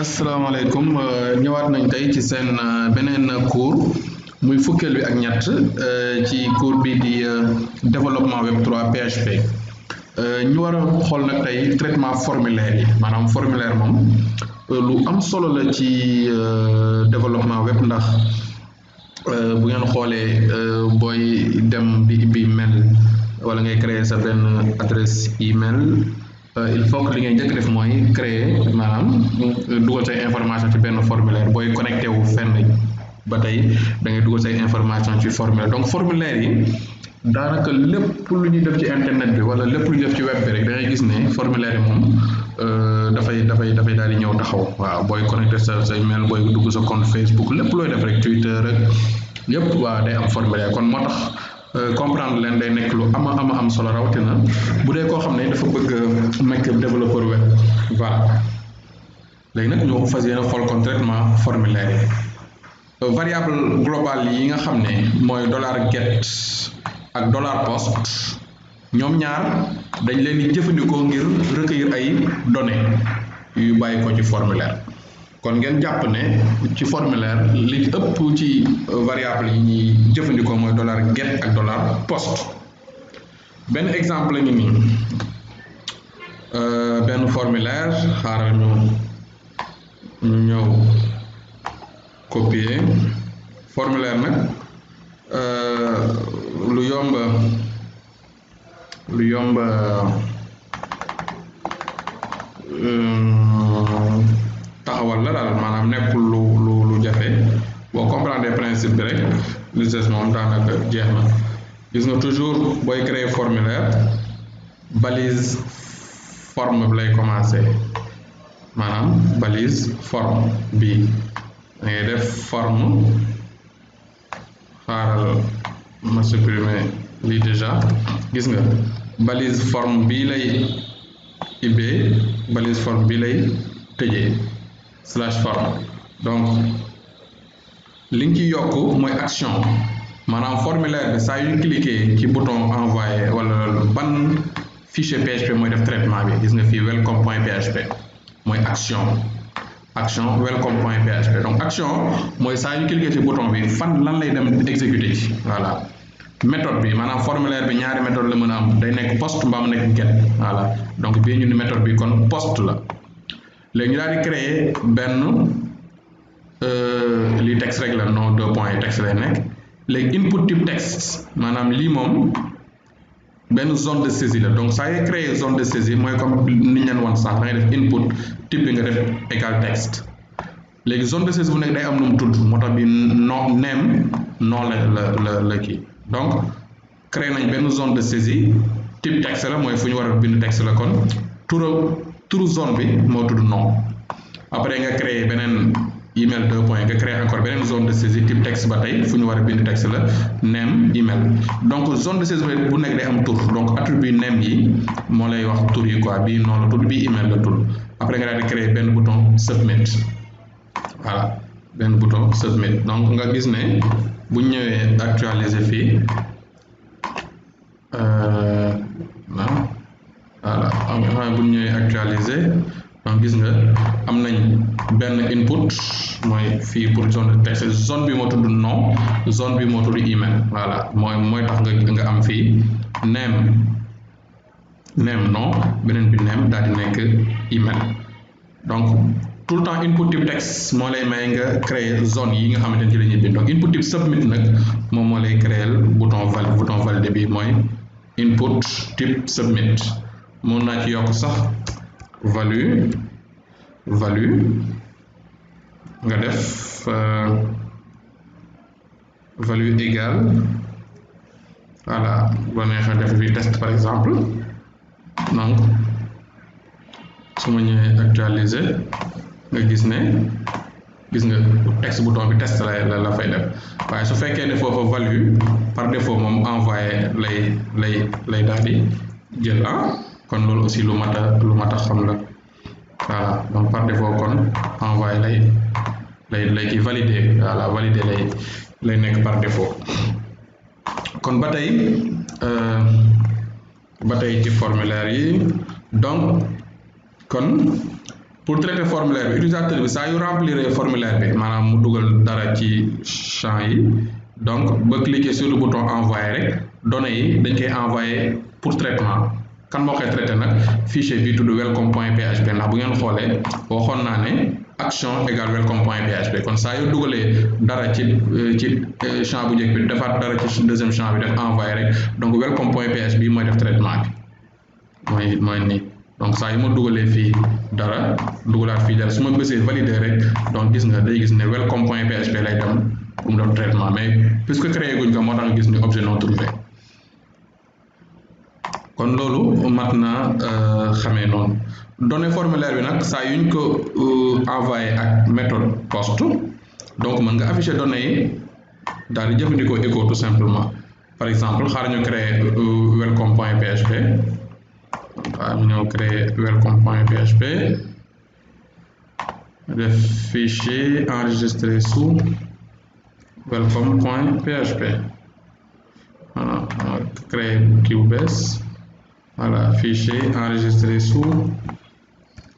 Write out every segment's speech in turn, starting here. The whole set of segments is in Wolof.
asalaamaaleykum ñëwaat nañ tey ci seen beneen cours muy fukkeel bi ak ñett ci cours bi di développement web 3 PHP ñu war a xool nag tey traitement formulaire yi maanaam formulaire moom lu am solo la ci développement web ndax bu ngeen xoolee booy dem di ibbi mail wala ngay créer sa benn adresse email il faut que li ngay njëkk def mooy créer maanaam dugal say information ci benn formulaire booy connecté wu fenn ba tey da ngay dugal say information ci formulaire donc formulaire yi daanaka lépp lu ñuy def ci internet bi wala lépp lu ñuy def ci web bi rek da ngay gis ne formulaire yi moom dafay daal di ñëw taxaw waaw booy connecté say mail booy dugg sa compte Facebook lépp looy def rek Twitter rek yépp waaw day am formulaire kon moo tax comprendre leen day nekk lu am solo rawatina bu dee koo xam ne dafa bëgg nekk développeur web voilà léegi nag ñoo fas yéene xool kon traitement formulaire yi variable globale yi nga xam ne mooy $get ak $post ñoom ñaar dañ leen di jëfandikoo ngir recueillir ay données yu bàyyi ko ci formulaire kon ngeen jàpp ne ci formulaire li ëpp ci variable yi ñuy jëfandikoo mooy $get ak $post benn exemple la ngi nii benn formulaire xaaral ñu ñëw copier formulaire nag lu yomb taxawal la daal maanaam nekkul lu jafe boo comprendre principe bi rek li des moom daanaka jeex na gis nga toujours booy créer formulaire balise forme bi lay commencer maanaam balise forme bi da ngay def forme xaaral ma supprimer lii déjà gis nga balise forme bii lay ibbee balise forme bii lay tëjee /forme donc li nga ci yokk mooy action maanaam formulaire bi saa yu cliquer ci bouton envoyer wala ban fichier PHP mooy def traitement bi gis nga fii welcome.php mooy action welcome.php donc action mooy saa yu cliquer ci bouton bi fan lan lay dem exécuter ci voilà méthode bi maanaam formulaire bi ñaari méthode la mën a am day nekk post mbaa mu nekk get voilà donc bii ñu ni méthode bi kon post la léegi ñu daal di créer benn lii texte rek la non deux points texte lay nekk léegi input type texte maanaam lii moom benn zone de saisie la donc saa yoo créer zone de saisie mooy comme ni ñu leen wan sànq da ngay def input type bi nga def égal texte léegi zone de saisie bu nekk day am nu mu tudd moo tax bi name non la kii donc créer nañ benn zone de saisie type texte la mooy fu ñu war a bind texte la kon turu zone bi moo tudd nom après nga créer beneen email deux points nga créer encore beneen zone de saisie type texte ba tey fu ñu war a bind texte la name email donc zone de saisie bu nekk day am tur donc attribut name yi moo lay wax tur yi quoi bii noonu la tudd bii email la tudd après nga daal di créer benn bouton submit voilà benn bouton submit donc nga gis ne bu ñu ñëwee actualiser fii voilà bu ñu ñëwee actualiser donc gis nga am nañ benn input mooy fii pour zone de texte zone bi moo tudd nom zone bi moo tudd email voilà mooy tax nga am fii name nom beneen bi name daal di nekk email donc tout le temps input type texte moo lay may nga créer zone yi nga xamante ne ci la ñuy bind donc input type submit nag moom moo lay créer bouton validé bi mooy input type submit mën naa ci yokk sax value nga def value égale voilà boo neexee def bi test par exemple donc su ma ñëwee actualiser nga gis nga texte bouton bi test la fay def waaye su fekkee ne foofu value par défaut moom envoyé lay daal di jël kon loolu aussi lu mat a xam la voilà donc par défaut kon envoyé lay ki validé voilà validé lay nekk par défaut kon ba tey ci formulaire yi donc kon pour traiter formulaire bi utilisateur bi saa yu remplir formulaire bi maanaam mu dugal dara ci champ yi donc ba cliquer sur le bouton envoyer rek données yi dañ koy envoyer pour traitement kan moo koy traité nag fichier bi tudd welcome.php ndax bu ngeen xoolee waxoon naa ne action égale welcome.php kon saa yu dugalee dara ci champ bu njëkk bi defaat dara ci deuxième champ bi def envoyer rek donc welcome.php bi mooy def traitement bi mooy nii donc saa yu ma dugalee fii dara dugalaat fii dara su ma bësee valider rek donc gis nga day gis ne welcome.php lay dem pour mu def traitement mais puisque créé guñ ko moo tax nga gis ni objet non trouvé kon loolu mat na xamee noonu données formulaire bi nag saa yuñ ko envoyé ak méthode post donc mën nga afficher données yi daal di jëfandikoo echo tout simplement par exemple xaaral ñu créer welcome.php waaw ñu ñëw créer welcome.php def fichier enregistré sous welcome.php voilà créer kii bu bees voilà fichier enregistré sous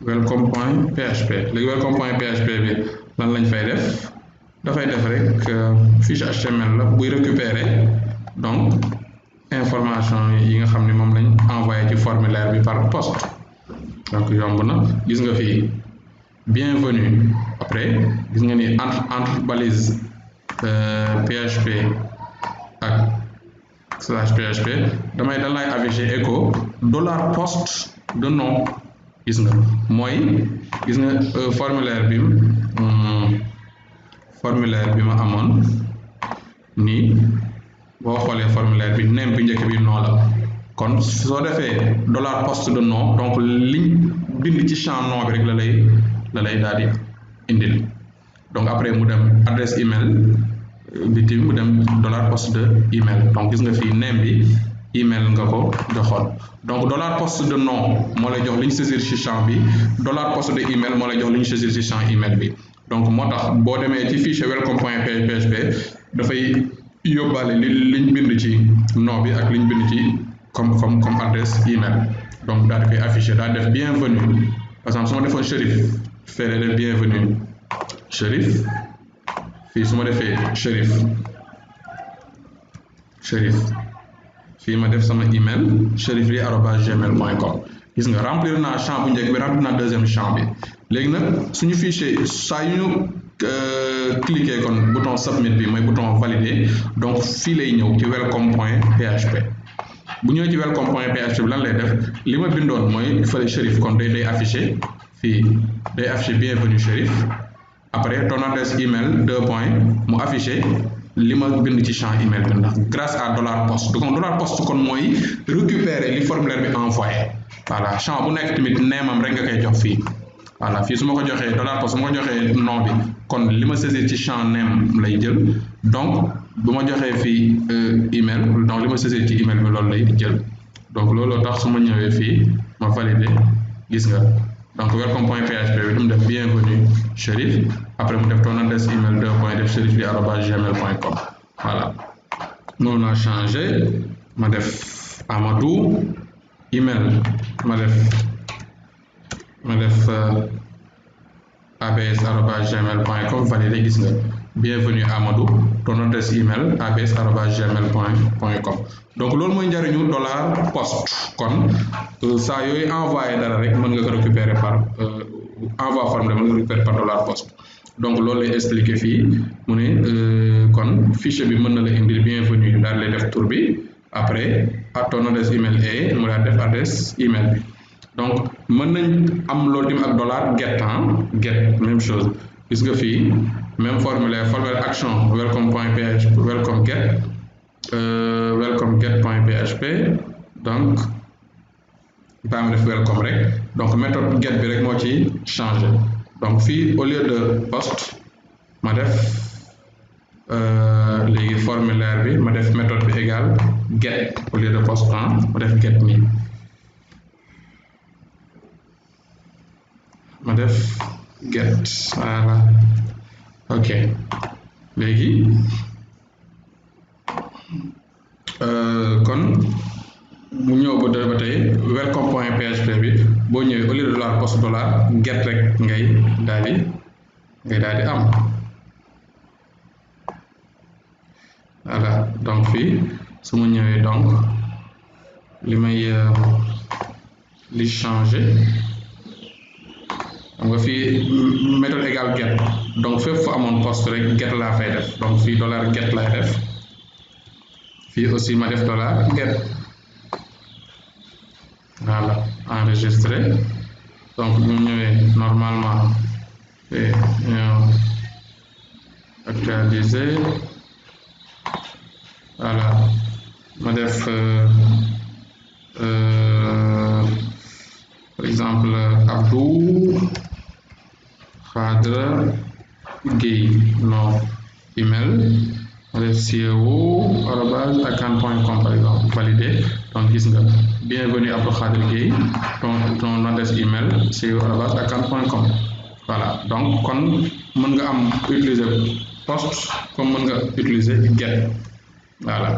welcome.php léegi welcome.php bi lan lañ fay def dafay def rek fiche HTML la buy récupérer donc information yi nga xam ne moom lañ envoyé ci formulaire bi par poste donc yomb na gis nga fii bienvenue après gis nga ni entre balise PHP ak /PHP damay dan lay afficher echo $post de nom gis nga mooy gis nga formulaire bi ma amoon nii boo xoolee formulaire bi name bi njëkk bi nom la kon soo defee $post de nom donc liñ bind ci champ nom bi rek la lay daal di indil donc après mu dem adresse email bi tamit mu dem $post de email donc gis nga fii name bi email nga ko joxoon donc $post de nom moo lay jox li ñu saisir ci champ bi $post de email moo lay jox li ñu saisir ci champ email bi donc moo tax boo demee ci fichier welcome.php dafay yóbbaale liñ bind ci nom bi ak liñ bind ci comme adresse email donc daal di koy afficher daal def bienvenue par exemple su ma defoon Chérif fee def bienvenue Chérif fii su ma defee Chérif fii ma def sama email cherifli@gmail.com gis nga remplir naa champ bu njëkk bi remplir naa deuxième champ bi léegi nag suñu fichier saa yu ñu cliquer kon bouton submit bi mooy bouton valider donc fii lay ñëw ci welcome.php bu ñëwee ci welcome.php bi lan lay def li ma bindoon mooy fële Chérif kon day afficher fii day afficher bienvenue Chérif après ton adresse email mu afficher li ma bind ci champ email bi ndax grâce à $post donc $post kon mooy récupérer li formulaire bi envoyé voilà champ bu nekk tamit neemam rek nga koy jox fii voilà fii su ma ko joxee $post su ma ko joxee nom bi kon li ma saisir ci champ name lay jël donc bu ma joxee fii email donc li ma saisir ci email bi loolu lay jël donc looloo tax su ma ñëwee fii ma valider gis nga donc welcome.php bi du mu def bienvenue Chérif après mu def ton adresse email def cherifli@gmail.com voilà noonu naa changé ma def Amadou email ma def abs@gmail.com validé gis nga bienvenue Amadou ton adresse email abs@gmail.com donc loolu mooy njariñu $post kon saa yooyu envoyé dara rek mën nga ko récupérer par envoi formulaire mën nga récupérer par $post donc loolu lay expliqué fii mu ne kon fichier bi mën na la indil bienvenue daal lay def tur bi après ton adresse email mu daal def adresse email bi donc mën nañ am loolu tamit ak $get même chose gis nga fii même formulaire action welcome.php welcome get.php donc ba am def welcome rek donc méthode get bi rek moo ci changé donc fii au lieu de post ma def léegi formulaire bi ma def méthode bi égale get au lieu de post ma def get nii ma def get voilà ok léegi kon mu ñëw ba tey welcome point php bi boo ñëwee au lieu de dollar post dollar get rek ngay daal di am. Voilà, donc fii su ma ñëwee donc li changé xam nga fii méthode égale get donc fépp fu amoon post rek get laa fay def donc fii dollar get lay def fii aussi ma def dollar get. Voilà, enregistré donc bu ñëwee normalement et actualiser. Voilà, ma def par exemple Abdou Khadra Gueye non email ma def CEO@acan.com par exemple validé. Donc gis nga bienvenue Abdou Khadra Gueye ton adresse email CEO@acan.com. Voilà, donc kon mën nga am utiliser post comme mën nga utiliser get. Voilà,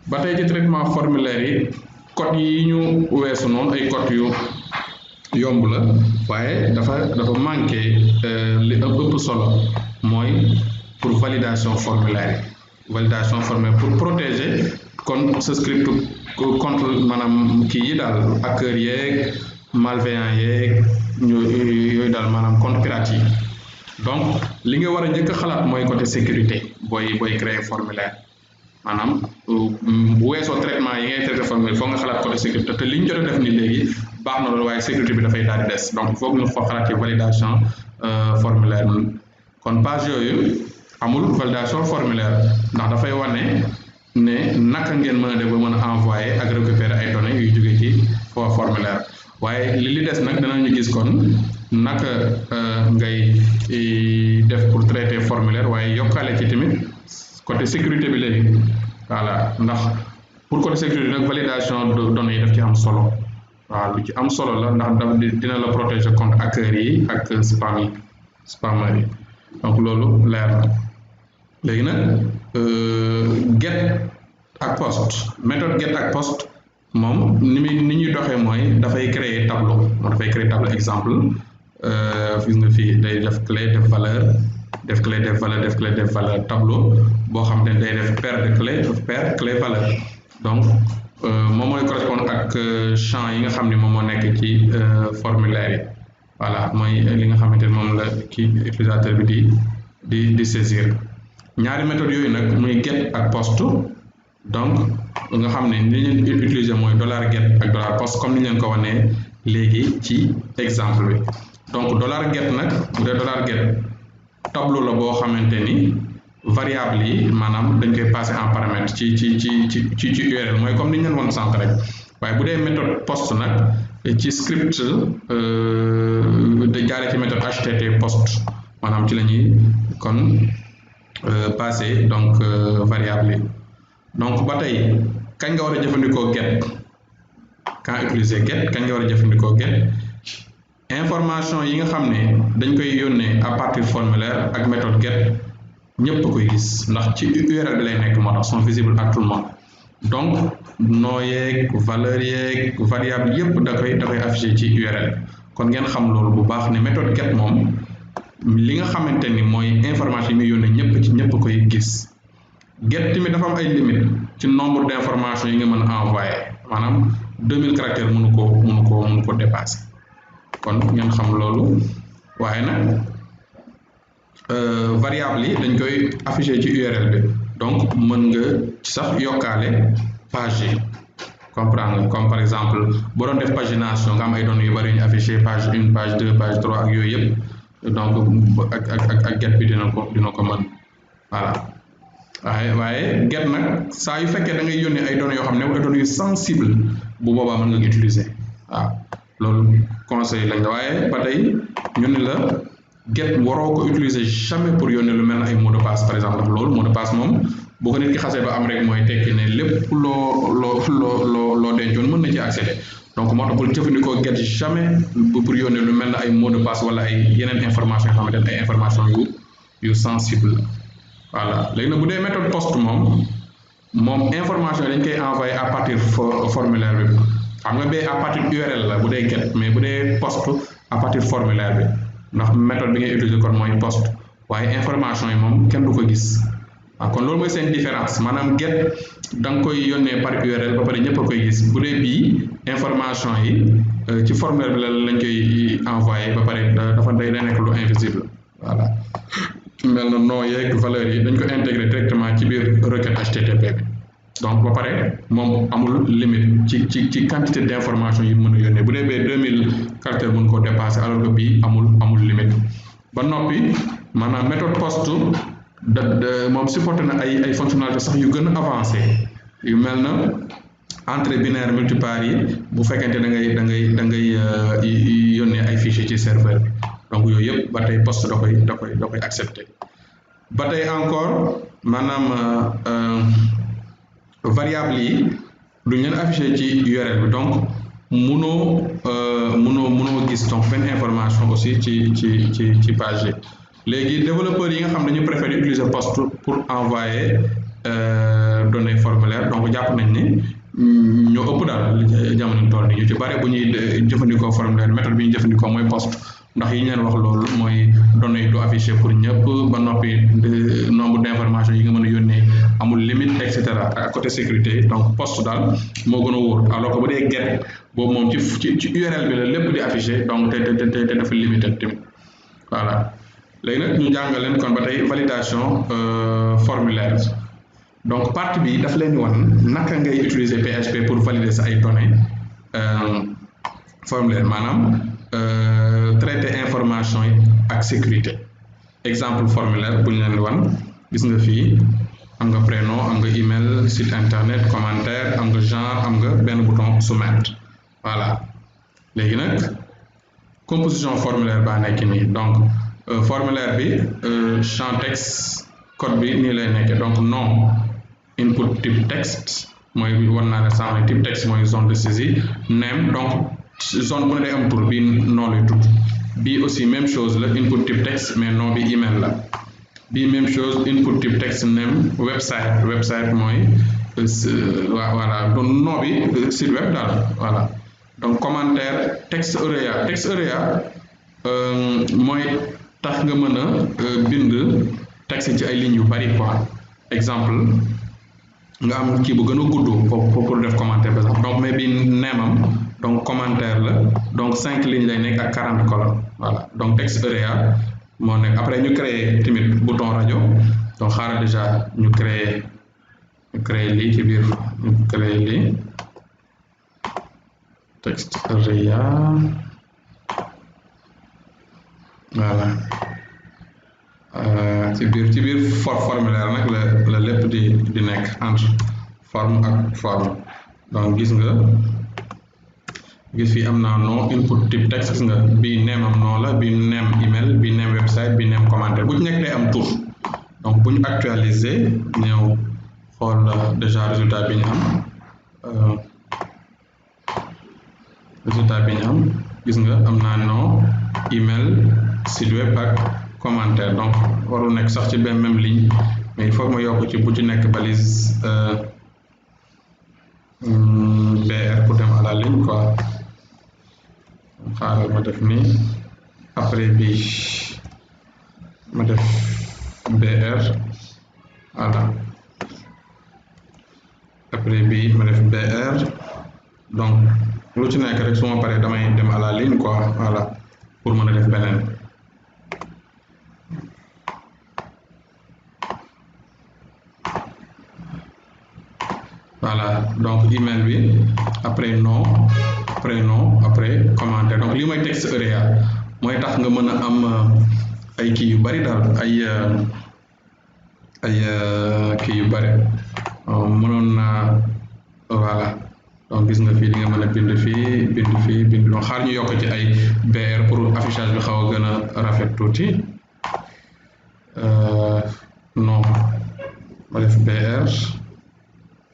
ba tey ci traitement formulaire yi code yi ñu weesu noonu ay code yu yomb la waaye dafa manqué li ëpp solo mooy pour validation formulaire pour protéger kon sa script contre maanaam kii yi daal hacker yeeg malveillant yeeg yooyu daal maanaam contre pirate yi. Donc li nga war a njëkk a xalaat mooy côté sécurité booy créer formulaire maanaam bu weesoo traitement yi ngay traité formulaire foog nga xalaat côté sécurité te li ñu jot a def ni léegi baax na loolu waaye sécurité bi dafay daal di des donc il faut que ñu xalaat ci validation formulaire kon page yooyu amul validation formulaire ndax dafay wane ne naka ngeen mën a def ba mën a envoyer ak récupérer ay données yuy jóge ci formulaire waaye li des nag danañu gis kon naka ngay def pour traiter formulaire waaye yokkaale ci tamit côté sécurité bi léegi. Voilà, ndax pour côté sécurité nag validation de données yi daf ci am solo waaw lu ci am solo la ndax dina la protéger contre hackers yi ak spammers yi donc loolu leer na léegi nag get ak post méthode get ak post moom ni ñuy doxee mooy dafay créer tableau exemple gis nga fii day def clé def valeur tableau boo xam ne day def paire clé valeur donc moom mooy correspondre ak champ yi nga xam ne moom moo nekk ci formulaire yi. Voilà, mooy li nga xamante ne moom la kii utilisateur bi di saisir ñaari méthode yooyu nag muy get ak post. Donc nga xam ne ni ñu utiliser mooy $get ak $post comme ni ñu leen ko wanee léegi ci exemple bi. Donc $get nag bu dee $get tableau la boo xamante ni variable yi maanaam dañ koy passer en paramètre ci URL mooy comme ni ñu leen wan sànq rek waaye bu dee méthode post nag ci script da jaaree ci méthode http post maanaam ci la ñuy kon passer donc variable yi. Donc ba tey kañ nga war a jëfandikoo get quand utiliser get kañ nga war a jëfandikoo get information yi nga xam ne dañ koy yónnee à partir formulaire ak méthode get ñëpp koy gis ndax ci URL bi lay nekk moo tax sont visibles à tout le monde donc noo yeeg valeur yeeg variable yëpp da koy affiché ci URL kon ngeen xam loolu bu baax ne méthode get moom li nga xamante ni mooy information yi muy yónnee ñëpp koy gis. Get tamit dafa am ay limite ci nombre d'informations yi nga mën a envoyer maanaam 2000 caractères mënu ko dépasser kon ngeen xam loolu waaye nag variable yi dañ koy afficher ci URL bi donc mën nga ci sax yokkaale page yi comprendre comme par exemple boo doon def pagination nga am ay données yu bari yu ñu affiché page 1 page 2 page 3 ak yooyu yëpp donc ak get bi dina ko mën voilà. waaye get nag saa yu fekkee da ngay yónnee ay données yoo xam ne ay données yu sensible bu boobaa mën nga utiliser waaw loolu conseil lañ la waaye ba tey ñu ne la get waroo ko utiliser jamais pour yónnee lu mel ne ay mot de passe par exemple ndax loolu mot de passe moom boo ko nit ki xasee ba am rek mooy tekki ne lépp loo dencoon mën na ci accéder donc moo tax bul jëfandikoo get jamais pour yónnee lu mel ne ay mot de passe wala ay yeneen information yoo xamante ne ay information yu sensible la. Voilà léegi nag bu dee méthode post moom moom information yi dañ koy envoyé à partir formulaire bi xam nga bee à partir URL la bu dee get, mais bu dee post à partir formulaire bi ndax méthode bi ngay utiliser kon mooy post waaye information yi moom kenn du ko gis waaw kon loolu mooy seen différence maanaam get da nga koy yónnee par URL ba pare ñëpp a koy gis bu dee bii information yi ci formulaire bi la lañ koy envoyé ba pare dafa day nekk lu invisible voilà mel na nom yeeg valeurs yi dañ ko intégré directement ci biir requête HTTP bi donc ba pare moom amul limite ci quantité d' information yi mën a yónnee bu dee bee 2000 caractères mën koo dépasser alors que bii amul limite ba noppi maanaam méthode post moom supporté na ay fonctionnalités sax yu gën a avancé yu mel na entrée binaire multipart yi bu fekkente da ngay yónnee ay fichiers ci serveur bi donc yooyu yëpp ba tey post da koy accepté ba tey encore maanaam variable yi duñ leen affiché ci URL bi donc mënoo gis donc benn information aussi ci page yi léegi développeurs yi nga xam ne ñu préfèrent utiliser post pour envoyer données formulaire donc jàpp nañ ni ñoo ëpp daal jamono toll nii ñu ci bare bu ñuy jëfandikoo formulaire méthode bi ñu jëfandikoo mooy post ndax yi ñu leen wax loolu mooy données yi du affiché pour ñëpp ba noppi nombre d' information yi nga mën a yónnee amul limite et cetera à côté sécurité donc post daal moo gën a wóor alors que bu dee get boobu moom ci URL bi la lépp di affiché donc te dafa limité tamit voilà léegi nag ñu jàngal leen kon ba tey validation formulaire donc partie bi daf leen wan naka ngay utiliser PHP pour valider sa ay données formulaire maanaam traiter information yi ak sécurité exemple formulaire bu ñu leen wan gis nga fii am nga prénom am nga email site internet commentaire am nga genre am nga benn bouton soumettre voilà léegi nag composition formulaire baa nekk nii donc formulaire bi champ texte code bi nii lay nekkee donc nom input type texte mooy wan naa ne sànq type texte mooy zone de saisie name donc zone bu ne day am tur bi nom lay tudd bii aussi même chose la input type texte mais nom bi email la bii même chose input type texte name website mooy voilà donc nom bi site web daal voilà donc commentaire texte area mooy tax nga mën a bind texte ci ay lignes yu bari quoi exemple nga am kii bu gën a gudd pour def commentaire par exemple donc mais bi neemam donc commentaire la donc 5 lignes lay nekk ak 40 colonnes voilà donc texte area moo nekk après ñu créer tamit bouton rajo donc xaaral déjà ñu créer lii ci biir ñu créer lii texte area voilà ci biir formulaire nag la lépp di nekk entre forme ak forme donc gis fii am naa nom input type texte gis nga bii name am nom la bii name email bii name website bii name commentaire bu ci nekk day am tur donc bu ñu actualiser ñëw xool déjà résultat bi ñu am gis nga am naa nom email site web ak commentaire donc warul nekk sax ci benn même ligne mais il faut ma yokk ci bu ci nekk balise BR pour dem à la ligne quoi xaaral ma def nii après bi ma def BR voilà après bi ma def BR donc lu ci nekk rek su ma paree damay dem à la ligne quoi voilà pour mën a def beneen voilà donc email bi après nom prénom après commentaire donc lii mooy texte area mooy tax nga mën a am ay kii yu bari daal ay kii yu bari mënoon naa voilà donc gis nga fii di nga mën a bind donc xaar ñu yokk ci ay BR pour affichage bi xaw a gën a rafet tuuti non ma def BR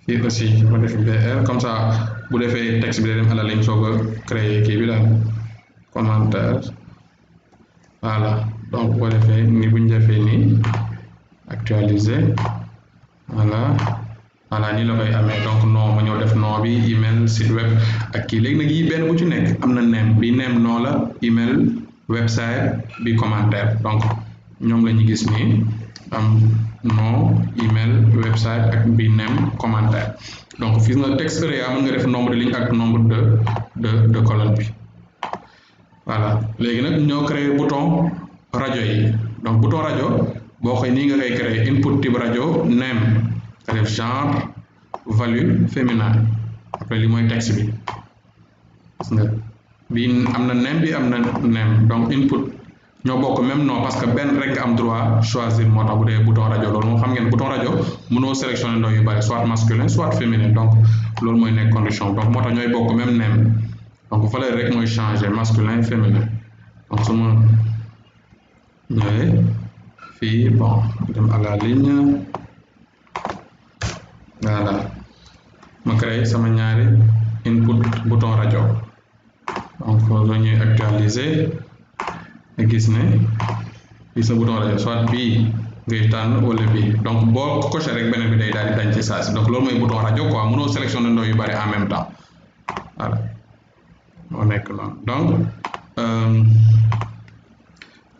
fii aussi ma def BR comme ça bu defee texte bi day dem à la ligne soog a créer kii bi daal commentaire voilà donc boo defee ni bu ñu defee nii actualiser voilà voilà nii la koy amee donc nom ma ñëw def nom bi email site web ak kii léegi nag yi benn bu ci nekk am na name bi name nom la email website bi commentaire donc ñoom la ñu gis nii am nom email website ak bi name commentaire donc fii nga texte area mën nga def nombre de ligne ak nombre de colonne bi voilà léegi nag ñoo créé bouton rajo yi donc bouton rajo boo xoolee nii nga koy créé input type rajo name nga def genre value féminin après li mooy texte bi gis nga bii am na name bi am na name donc input ñoo bokk même nom parce que benn rek nga am droit choisir moo tax bu dee bouton rajo loolu moom xam ngeen bouton rajo mënoo sélectionner ndoo yu bari soit masculin soit féminin donc loolu mooy nekk condition donc moo tax ñooy bokk même name donc valeur rek mooy changer masculin féminin donc su ma ñëwee fii bon dem à la ligne voilà ma créé sama ñaari input bouton rajo donc soo ñuy actualiser nga gis ne bouton rajo soit bii ngay tànn wala bii donc boo coché rek beneen bi day daal di dañ ci saa si donc loolu mooy bouton rajo quoi mënoo sélectionner ndoo yu bari en même temps voilà moo nekk noonu donc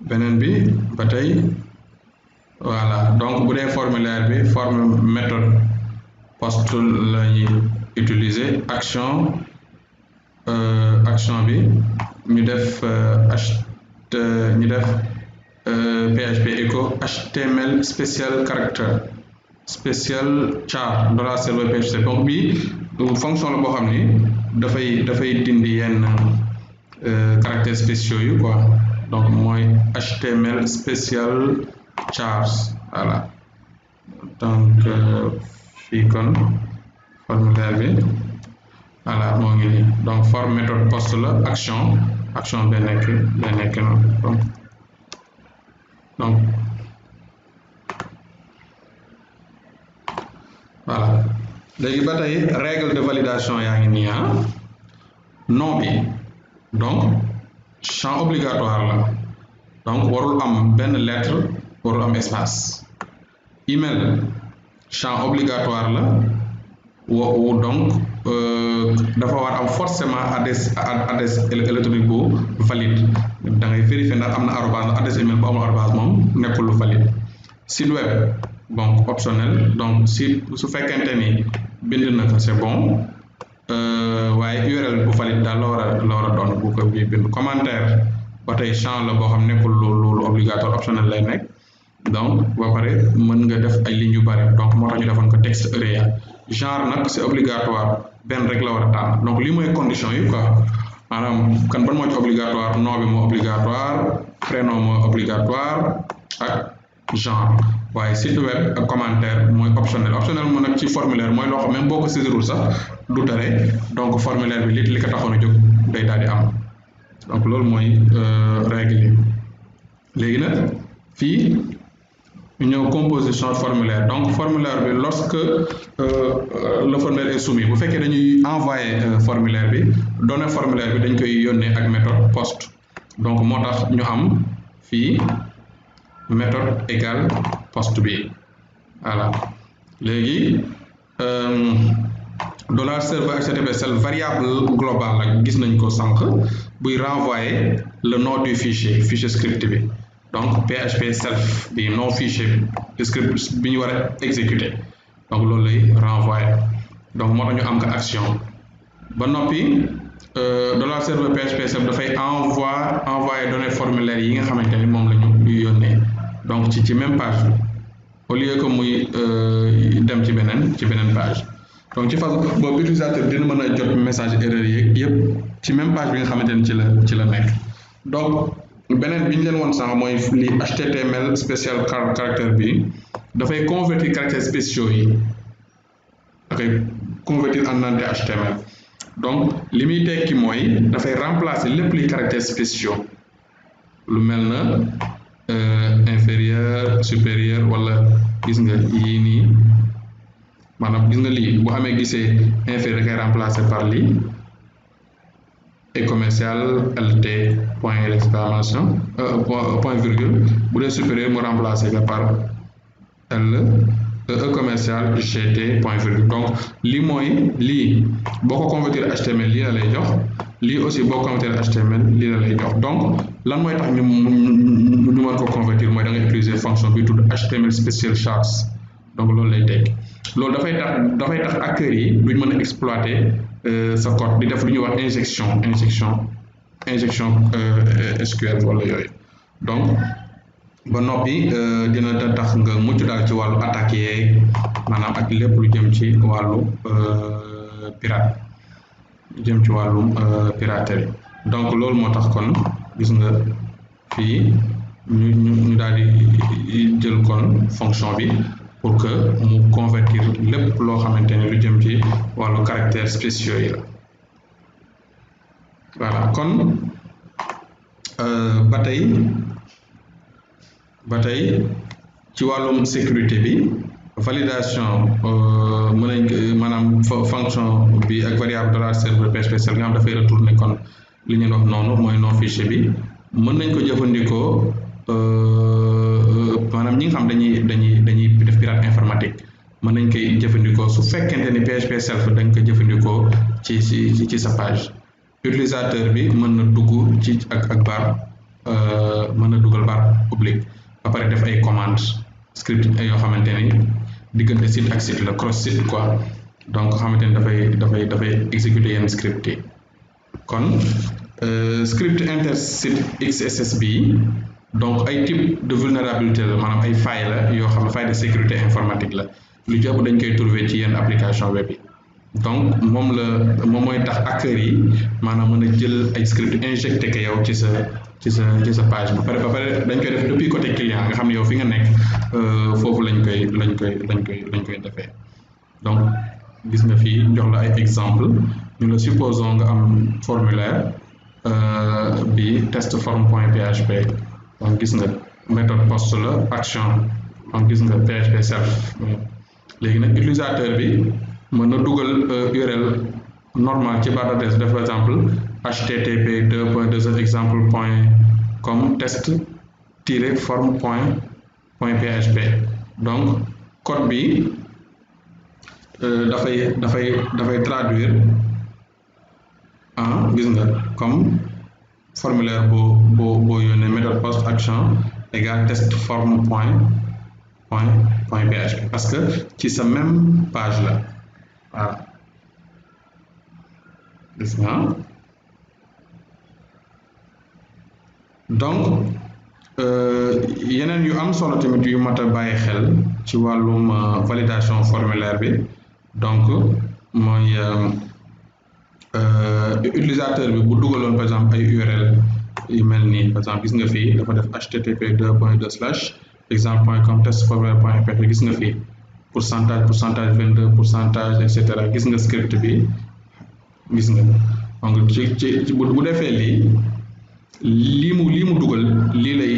beneen bi ba tey voilà donc bu dee formulaire bi forme méthode post la ñuy utiliser action bi ñu def PHP echo HTML spécial caractère spécial char dollar server PHP donc bii fonction la boo xam ni dafay dindi yenn caractères spéciaux yu quoi donc mooy HTML spécial chars voilà donc fii kon formulaire bi voilà moo ngi nii donc forme méthode post la action ba nekk noonu donc voilà léegi ba tey règle de validation yaa ngi nii nom bi donc champ obligatoire la donc warul am benn lettre warul am espace email champ obligatoire la donc dafa war am forcément adresse électronique bu valide da ngay vérifier ndax am na arobase ndax adresse email bu amul arobase moom nekkul lu valide site web donc optionnel donc su fekkente ni bind na ko c'est bon waaye URL bu valide daal la war a doon bu ko bi bind commentaire ba tey champ la boo xam nekkul lu obligatoire optionnel lay nekk donc ba pare mën nga def ay lignes yu bari donc moo tax ñu defoon ko texte area genre nag c'est obligatoire benn rek la war a tànn donc lii mooy condition yi quoi maanaam kan ban moo ci obligatoire nom bi moo obligatoire prénom moo obligatoire ak genre waaye site web ak commentaire mooy optionnel moo nag ci formulaire mooy loo xam même boo ko saisirul sax du tere donc formulaire bi li ko taxoon a jóg day daal di am donc loolu mooy règle yi léegi nag fii ñu ñëw composition formulaire donc formulaire bi lorsque le formulaire est soumis bu fekkee dañuy envoyer formulaire bi données formulaire bi dañ koy yónnee ak méthode post donc moo tax ñu am fii méthode égale post bi voilà léegi $serveur HTTP c'est variable global la gis nañ ko sànq buy renvoyer le nom du fichier script bi donc PHP self bi nom fichier script bi ñu war a exécuter donc loolu lay renvoyer donc moo tax ñu am ko action ba noppi $serveur PHP self dafay envoyer données formulaire yi nga xamante ni moom la ñu yónnee donc ci même page bi au lieu que muy dem ci beneen page donc ci phase boobu utilisateur dina mën a jot message erreur yeeg yëpp ci même page bi nga xamante ni ci la nekk donc beneen bi ñu leen woon sànq mooy li HTML spécial caractère bi dafay convertir caractères spéciaux yi dafay convertir en entier HTML donc li muy tekki mooy dafay remplacer lépp li caractères spéciaux lu mel na inférieur supérieur wala gis nga yii nii maanaam gis nga lii bu amee gisee inférieur kay remplacer par lii et commercial lt point d'exclamation point virgule bu dee supérieur mu remplacer ko par l e-commercial gt.virgule donc lii boo ko convertir HTML lii la lay jox lii aussi boo convertir HTML lii la lay jox donc lan mooy tax ñu mën ko convertir mooy da nga utiliser fonction bi tudd HTML special charts donc loolu lay tekki loolu dafay tax hackers yi duñ mën a exploiter sa code di def lu ñuy wax injection SQL wala yooyu donc ba noppi dina tax nga mucc daal ci wàllu attaque yeeg maanaam ak lépp lu jëm ci wàllu piraterie donc loolu moo tax kon gis nga fii ñu daal di jël kon fonction bi pour que mu convertir lépp loo xamante ne lu jëm ci wàllu caractères spéciaux yi la voilà kon ba tey ci wàllum sécurité bi validation mën nañ maanaam fonction bi ak variable $serveur PHP nga xam dafay retourner kon li ñu wax noonu mooy non fichier bi mën nañ ko jëfandikoo maanaam ñi nga xam dañuy def pirate informatique mën nañ koy jëfandikoo su fekkente ni PHP self dañ ko jëfandikoo ci sa page utilisateur bi mën na dugg ci ak barre mën na dugal barre publique ba pare def ay commandes script yoo xamante ni diggante site ak site la cross site quoi donc xamante ni dafay exécuter yenn script yi kon script inter-site XSS bi donc ay type de vulnérabilité la maanaam ay failles la yoo xam ne faille de sécurité informatique la lu jàpp dañ koy trouver ci yenn application web yi donc moom mooy tax hackers yi maanaam mën a jël ay script injecté ko yow ci sa page ba pare dañ koy def depuis côté client nga xam ne yow fi nga nekk foofu lañ koy defee donc gis nga fii jox la ay exemple ñu la supposons nga am formulaire bi test form.php donc gis nga méthode post la action donc gis nga PHP self léegi nag utilisateur bi mën na dugal URL normal ci barre d'adresse def par exemple http://exemple.com test-form.php donc code bi dafay traduire gis nga comme formulaire boo yónnee méthode post action égale test form.php parce que ci sa même page la waaw gis nga donc yeneen yu am solo tamit yu mat a bàyyi xel ci wàllum validation formulaire bi donc mooy utilisateur bi bu dugaloon par exemple ay URL yu mel nii par exemple gis nga fii dafa def http://exemple.com test-formulaire.php gis nga fii pourcentage 22% et cetera gis nga script bi gis nga donc ci bu defee lii mu dugal lii lay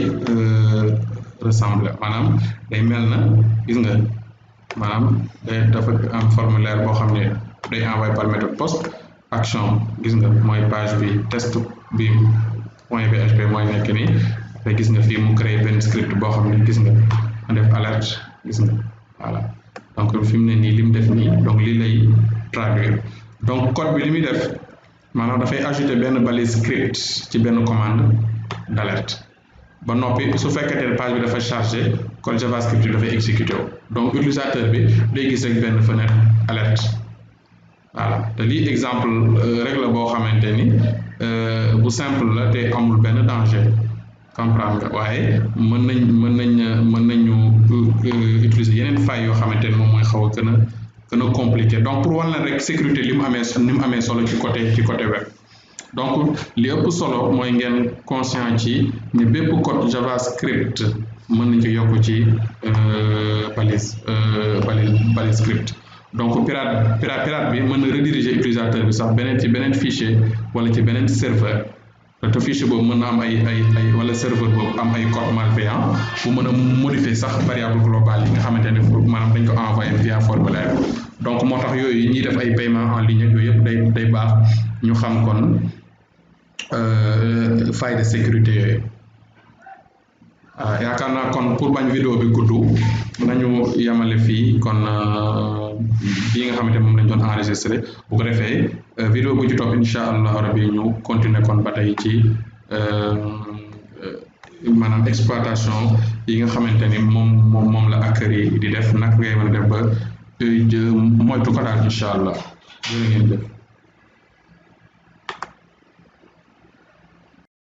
ressembler maanaam day mel na gis nga maanaam dafa am formulaire boo xam ne day envoyé par méthode post action gis nga mooy page bi test bi .php mooy nekk nii te gis nga fii mu créé benn script boo xam ne gis nga def alerte gis nga voilà donc fi mu ne nii li mu def nii donc lii lay traduire donc code bi li muy def maanaam dafay ajouter benn balise script ci benn commande d'alerte ba noppi su fekkee page bi dafa chargé code javascript bi dafay exécuté donc utilisateur bi day gis rek benn fenêtre alerte voilà te lii exemple rek la boo xamante ni bu simple la te amul benn danger comprendre nga waaye mën nañu utiliser yeneen failles yoo xamante ni moom mooy xaw a gën a compliqué donc pour wan leen rek sécurité ni mu amee solo ci côté web donc li ëpp solo mooy ngeen conscient ci ni bépp code javascript mën nañ ko yokk ci balise script donc pirate bi mën na rediriger utilisateur bi sax ci beneen fichier wala ci beneen serveur te fichier boobu mën na am ay wala serveur boobu am ay code malveillant bu mën a modifier sax variable globale yi nga xamante ne maanaam dañ ko envoyé via formulaire donc moo tax yooyu ñuy def ay paiement en ligne yooyu yëpp day baax ñu xam kon faille de sécurité yooyu yaakaar naa kon pour bañ vidéo bi gudd nañu yemale fii kon bii nga xamante moom lañ doon enregistré bu ko defee vidéo bu ci topp incha allah rabi ñu continuer kon ba tey ci maanaam exploitation yi nga xamante ni moom la hacker yi di def nag ngay mën a def ba moytu ko daal incha allah jërë ngeen jëf